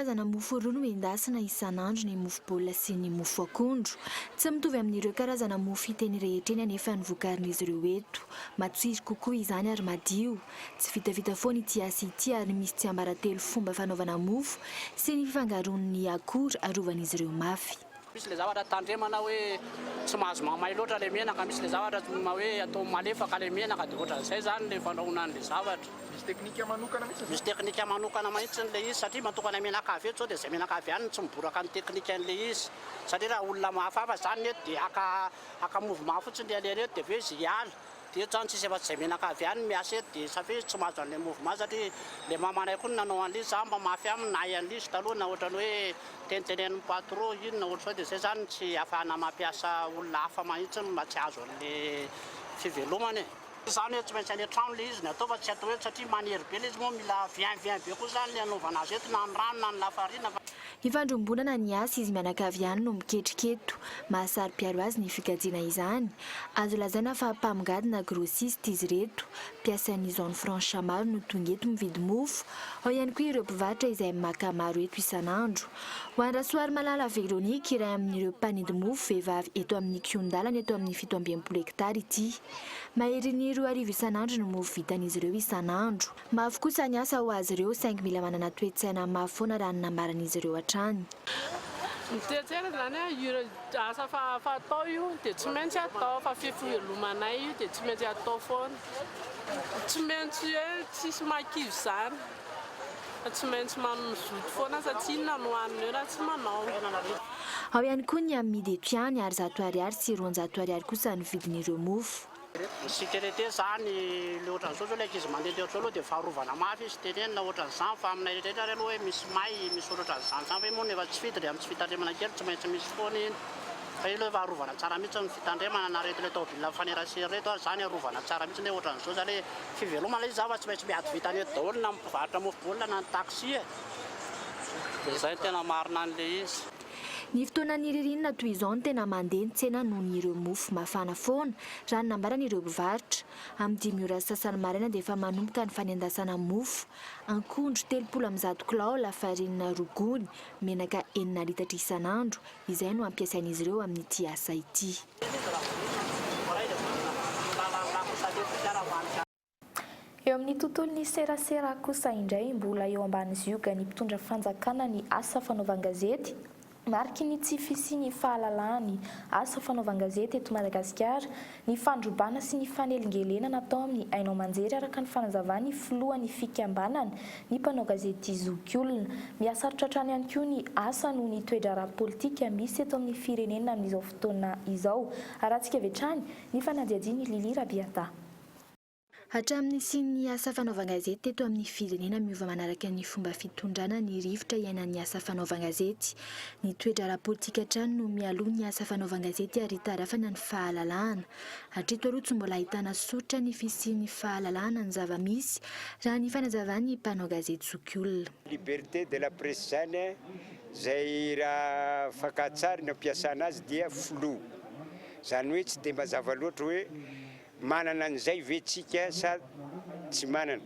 Karazana mofo roa no endasina isan'andro, ny mofo baolina sy ny mofo akondro. Tsy mitovy amin'ireo karazana mofo hita eny rehetra eny anefa ny vokarin'izy ireo eto. Matsiro kokoa izany ary madio. Tsy vitavita foana ity asa ity ary misy tsiambaratelo fomba fanaovana mofo sy ny fifangaroan'ny akora arovan'izy ireo mafy. Misy le zavatra tandremana hoe tsy mahazo mamay loatra le menaka, misy le zavatra hoe atao malefaka le menaka de ohatran'izay zany le fandrahoana an'le zavatra. Misy teknika manokana mihitsy zany? Misy teknika manokana mihitsy le izy satria matokana menaka avy eto zao de zay menaka avy any no tsy miboraka ny teknikan'le izy satria raha olona hafahafa zany ny eto de haka haka mouvement fotsiny le alehany eto de avy eo izy hiala. Dia eto zany tsisy afa-tsy izay menaka avy any miasa eto dia ça fait izy tsy mahazo an'ilay mouvement satria ilay mamanay koa no nanao an'ilay izy, za mba mafy aminy nahay an'ilay izy taloha na ohatran'ny hoe tenitenenin'ny patron inona ohatr'izao dia izay zany tsy ahafahana mampiasa olona hafa mahintsy mba tsy hahazo an'ilay fivelomana e. Izany hoe tsy maintsy any an-trano ilay izy no atao fa tsy atao eto satria manery be ilay izy moa mila vient vient be koa zany ilay anaovana azy eto na ny rano na ny lafarina fa. Ifandrombonana ny asa, izy mianakavy ihany no miketrika eto. Mahasaro-piaro azy ny fikajiana izany. Azo lazaina fa mpamongadina, grossiste, izy ireto. Mpiasan'ny zone franche maro no tonga eto mividy mofo. Ao ihany koa ireo mpivarotra izay maka maro eto isan'andro. Ho an-dRasoarimalala Véronique, iray amin'ireo mpanidy mofo vehivavy eto amin'ny kihon-dalana eto amin'ny 67 hektara ity. Maherin'ny 2000 isan'andro ny mofo vitan'izy ireo isan'andro. Mafy kosa ny asa ho azy ireo saingy mila manana toe-tsaina mafy foana raha ny nambaran'izy ireo hatrany. Ny toe-tsaina izany an, io asa fatao io dia tsy maintsy atao fa fivelomanay io dia tsy maintsy atao foana. Tsy maintsy hoe tsisy mahakivy izany fa tsy maintsy mazoto foana satria inona no hanina eo raha tsy manao. Ao ihany koa ny amidy eto ihany ary 100 ariary sy 200 ariary kosa ny vidin'ireo mofo. Ny sécurité zany le ohatran'izao zao le ankizy mandehandeha ohatr'izao aloha dia faharovana mafy izy tenenina ohatran'izany fa aminay rehetra rehetra ary aloha hoe misy may misy ohatrohatran'izany zany fa io moa no efa tsy fidiny amin'ny tsy fitandremana kely tsy maintsy misy foana iny fa io aloha efa arovana tsara mihitsy ny fitandremana na reto le taobile mifanerasera reto ary zany arovana tsara mihitsy hoe ohatran'izao zany hoe fivelomana izy zany fa tsy maintsy miady vintana eto daholo na ny mpivarotra mofo baolina na ny taxi e dia zay no tena marina an'le izy. Ny fotoanan'ny ririnina toy izao no tena mandeha ny tsena noho ny ireo mofo mafana foana, raha ny nambaran'ireo mpivarotra. Amin'ny dimy ora sy sasany maraina dia efa manomboka ny fanendasana mofo. Ankondro 130 kilao, lafarinina roa gony, menaka enina litatra isan'andro, izay no ampiasain'izy ireo amin'ity asa ity. Eo amin'ny tontolon'ny serasera kosa indray, mbola eo ambany ziogan'ny mpitondra fanjakana ny asa fanaovan-gazety. Mariky ny tsy fisian'ny fahalalahan'ny asa fanaovan-gazety eto Madagasikara ny fandrobana sy ny fanelingelenana atao amin'ny haino aman-jery araka ny fanazavan'ny filohan'ny fikambanana ny mpanao gazety zokiolona. Mihasarotra hatrany ihany koa ny asa noho ny toe-draharaha politika misy eto amin'ny firenena amin'izao fotoana izao. Arahantsika avy hatrany ny fanadihadian'i Lily Rabiata. Hatramin'ny nisian'ny asa fanaovan-gazety teto amin'ny firenena miova manaraka ny fomba fitondrana ny rivotra iainan'ny asa fanaovan-gazety. Ny toe-draharaha politika hatrany no mialoha ny asa fanaovan-gazety ary itarafana ny fahalalahana. Hatreto aloha tsy mbola ahitana soritra ny fisian'ny fahalalahana ny zava-misy, raha ny fanazavan'ny mpanao gazety zokiolona. Liberté de la presse zany zay raha fakan-tsary no ampiasana azy dia flou. Zany hoe tsy dia mazava loatra hoe Manana an'izay ve tsika sa tsy manana?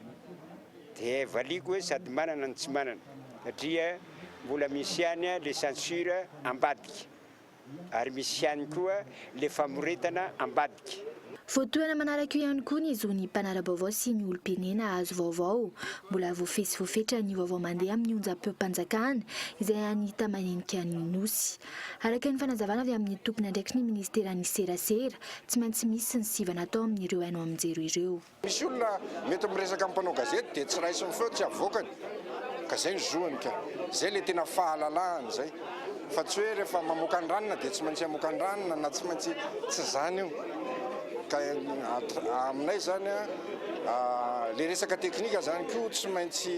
Dia valiako hoe sady manana no tsy manana satria mbola misy ihany le censure ambadika ary misy ihany koa le famoretana ambadika. Voatohana manaraka io ihany koa ny zon'ny mpanara-baovao sy ny olom-pirenena hahazo vaovao. Mbola voafehy sy voafetra ny vaovao mandeha amin'ny onjam-peom-panjakana izay any hita manenika ny Nosy. Araka ny fanazavana avy amin'ny tompon'andraikitry ny minisiteran'ny serasera, tsy maintsy misy ny sivana atao amin'ireo haino aman-jery ireo. Misy olona mety miresaka amin'ny mpanao gazety dia tsy raisiny feo, tsy avoakany, ka zay ny zoany ka. Zay le tena fahalalahana zay. Fa tsy hoe rehefa mamoaka ny ranona dia tsy maintsy hamoaka ny ranona na tsy maintsy, tsy zany io. Ka aminay zany an, le resaka teknika zany koa tsy maintsy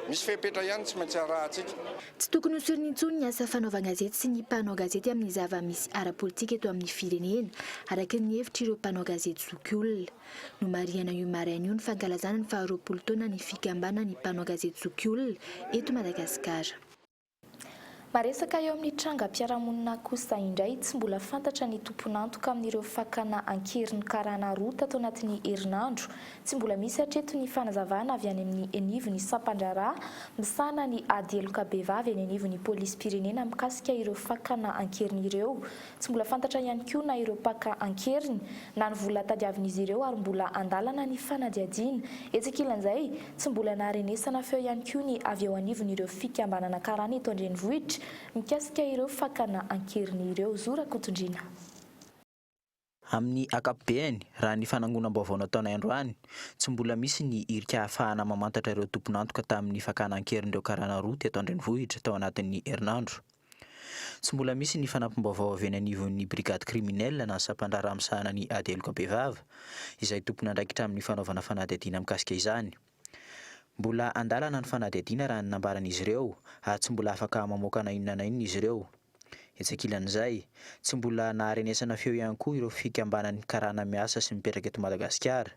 misy fepetra ihany tsy maintsy arahantsika. Tsy tokony ho sorona intsony ny asa fanaovan-gazety sy ny mpanao gazety amin'ny zava-misy ara-politika eto amin'ny firenena, araka ny hevitr'ireo mpanao gazety zokiolona. Nomarihana io maraina io ny fankalazana ny faharoapolo taonan'ny fikambanan'ny mpanao gazety zokiolona eto Madagasikara. Maresaka eo amin'ny trangam-piarahamonina kosa indray, tsy mbola fantatra ny tompon'antoka amin'ireo fakana an-keriny karana roa tato anatin'ny herinandro. Tsy mbola misy hatreto ny fanazavana avy any amin'ny anivon'ny sampan-draharaha misahana ny ady heloka bevava eny anivon'ny polisim-pirenena mikasika ireo fakana an-keriny ireo. Tsy mbola fantatra ihany koa na ireo mpaka an-keriny na ny vola tadiavin'izy ireo ary mbola an-dalana ny fanadihadiana. Etsy ankilan'izay, tsy mbola naharenesana feo ihany koa ny avy eo anivon'ireo fikambanana karana eto an-drenivohitra mikasika ireo fakana an-keriny ireo. Zo Rakotondriana. Amin'ny ankapobeany, raha ny fanangonam-baovao nataonay androany, tsy mbola misy ny hirika ahafahana mamantatra ireo tompon'antoka tamin'ny fakana an-keriny ireo karana roa teto an-drenivohitra tao anatin'ny herinandro. Tsy mbola misy ny fanampim-baovao avy eny anivon'ny brigade criminelle na ny sampandraharaha misahana ny ady heloka bevava, izay tompon'andraikitra amin'ny fanaovana fanadihadiana mikasika izany. Mbola an-dalana ny fanadihadiana raha ny nambaran'izy ireo ary tsy mbola afaka mamoaka na inona na inona izy ireo. Etsy ankilan'izay, tsy mbola naharenesana feo ihany koa ireo fikambanan'ny karana miasa sy mipetraka eto Madagasikara.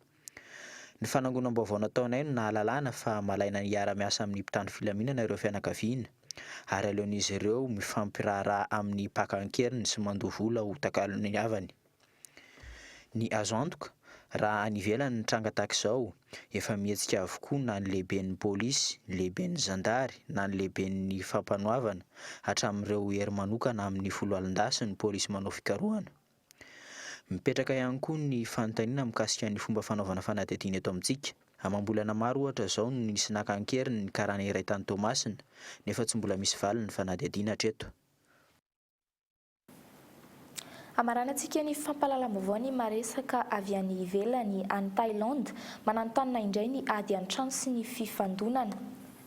Ny fanangonam-baovao nataonay no nahalalana fa malaina hiara-miasa amin'ny mpitandro filaminana ireo fianakaviana ary aleon'izy ireo mifampiraharaha amin'ny mpaka an-keriny sy mandoa vola ho takalon'ny havany. Ny azo antoka, raha any ivelany ny tranga tahaka izao, efa mihetsika avokoa na ny lehiben'ny polisy, ny lehiben'ny zandary na ny lehiben'ny fampanoavana hatramin'ireo hery manokana amin'ny foloalindahy sy ny polisy manao fikarohana. Mipetraka ihany koa ny fanontaniana mikasika ny fomba fanaovana fanadihadiana eto amintsika. Amam-bolana maro ohatra izao no nisy naka an-keriny ny karana iray tany Toamasina, nefa tsy mbola misy valiny ny fanadihadiana hatreto. Hamaranantsika ny fampahalalam-baovao ny maresaka avy any ivelany, any Thaïlande. Mananontanona indray ny ady an-trano sy ny fifandonana.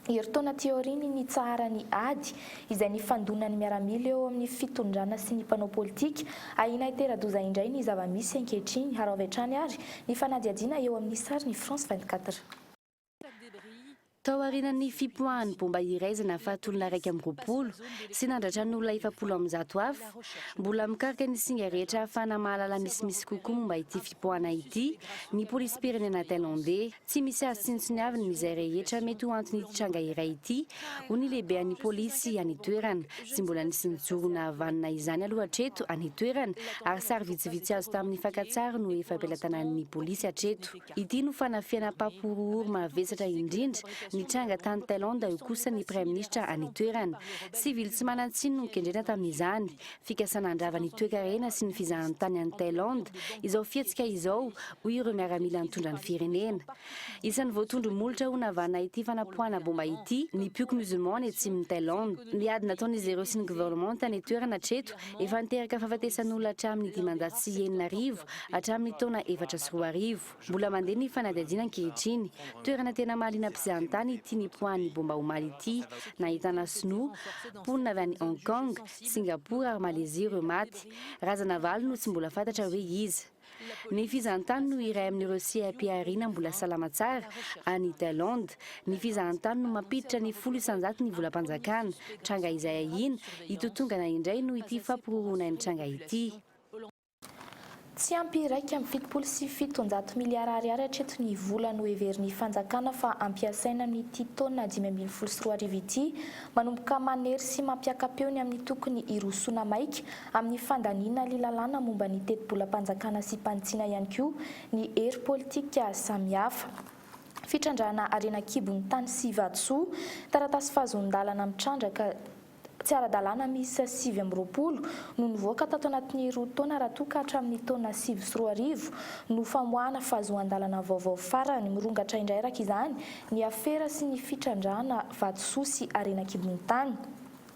Herintaona aty aorian'ny nitsaharan'ny ady izay nifandonan'ny miaramila eo amin'ny fitondrana sy ny mpanao politika, ahiana hitera-doza indray ny zava-misy ankehitriny. Harao avy hatrany ary ny fanadihadiana eo amin'ny sarin'ny France 24. Tao aorianan'ny fipoahan'ny bomba iray izay nahafaty olona 21 sy nandratra ny olona 140 hafa, mbola mikaroka ny singa rehetra ahafahana mahalala misimisy kokoa momba ity fipoahana ity ny polisim-pirenena Thailandey. Tsy misy azo tsinontsiniavina izay rehetra mety ho anton'ity tranga iray ity, hoy ny lehibean'ny polisy any an-toerana. Tsy mbola nisy nijoro nahavanona izany aloha hatreto any an-toerana, ary sary vitsivitsy azo tamin'ny fakan-tsary no efa am-pelatanan'ny polisy hatreto. Ity no fanafihana mpampihorohoro mavesatra indrindra nitranga tany Thaïlande, hoy kosa ny praiminisitra any an-toerana. Sivily tsy manan-tsiny no nokendrena tamin'izany. Fikasana handrava ny toekarena sy ny fizahantany any Thaïlande izao fihetsika izao, hoy ireo miaramila nitondra ny firenena. Isan'ny voatondro molotra ho navanana ity fanapoahana bomba ity ny mpioko musulman any atsimon'i Thaïlande. Ny ady nataon'izy ireo sy ny governemanta any an-toerana hatreto efa niteraka fahafatesan'olona hatramin'ny 6500 hatramin'ny taona 2004. Mbola mandeha ny fanadihadiana ankehitriny. Toerana tena mahaliana mpizahantany ity nipoahan'ny bomba omaly ity. Nahitana Sinoa, mponina avy any Hong Kong, Singapour ary Malezia ireo maty. Razana valo no tsy mbola fantatra hoe iza. Ny fizahantany no iray amin'ireo seha-pihariana mbola salama tsara any Thaïlande. Ny fizahantany no mampiditra ny 10% ny volam-panjakana. Tranga izay ahiana hitotongana indray noho ity fampiroroana nitranga ity. Tsy ampy 771 miliara ariary hatreto ny vola noheverin'ny fanjakana fa hampiasaina amin'ity taona 2015 ity. Manomboka manery sy mampiaka-peo ny amin'ny tokony hirosoana maika amin'ny fandaniana ny lalàna momba ny tetibolam-panjakana sy mpanitsiana ihany koa ny hery politika samihafa. Fitrandrahana harena an-kibon'ny tany sy vatosoa, taratasy fahazoan-dalana mitrandraka. Tsy ara-dalàna miisa 29 no nivoaka tato anatin'ny roa taona raha toa ka hatramin'ny taona 2009 no famoahana fahazoan-dalana vaovao farany. Mirongatra indray araka izany ny afera sy ny fitrandrahana vatosoa sy harena an-kibon'ny tany.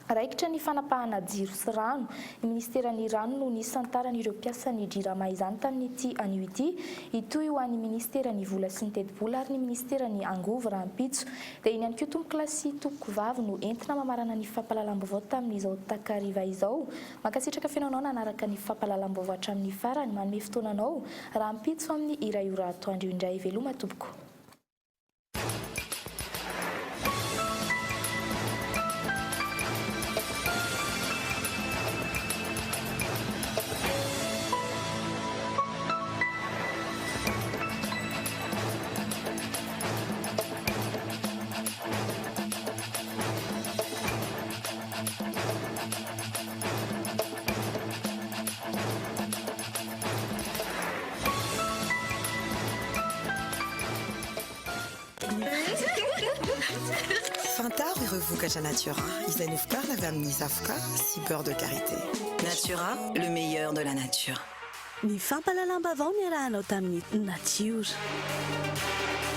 Raikitra ny fanapahana jiro sy rano. Ny minisiteran'ny rano no nisantaran'ireo mpiasan'ny Jirama izany tamin'ity anio ity. Hitohy ho an'ny minisiteran'ny vola sy ny tetibola ary ny minisiteran'ny angovo rahampitso. Dia iny ihany koa tompokolahy sy tompokovavy no entina mamarana ny fampahalalam-baovao tamin'izao takariva izao. Mankasitraka feno anao nanaraka ny fampahalalam-baovao hatramin'ny farany. Manome fotoana anao rahampitso amin'ny iray ora atoandro indray. Veloma tompoko. Fantaro ireo vokatra Natura izay novokarina avy amin'ny zavoka sy beurre de karité. Natura, le meilleur de la nature. Ny fampahalalam-baovao niarahanao tamin'ny Natiora.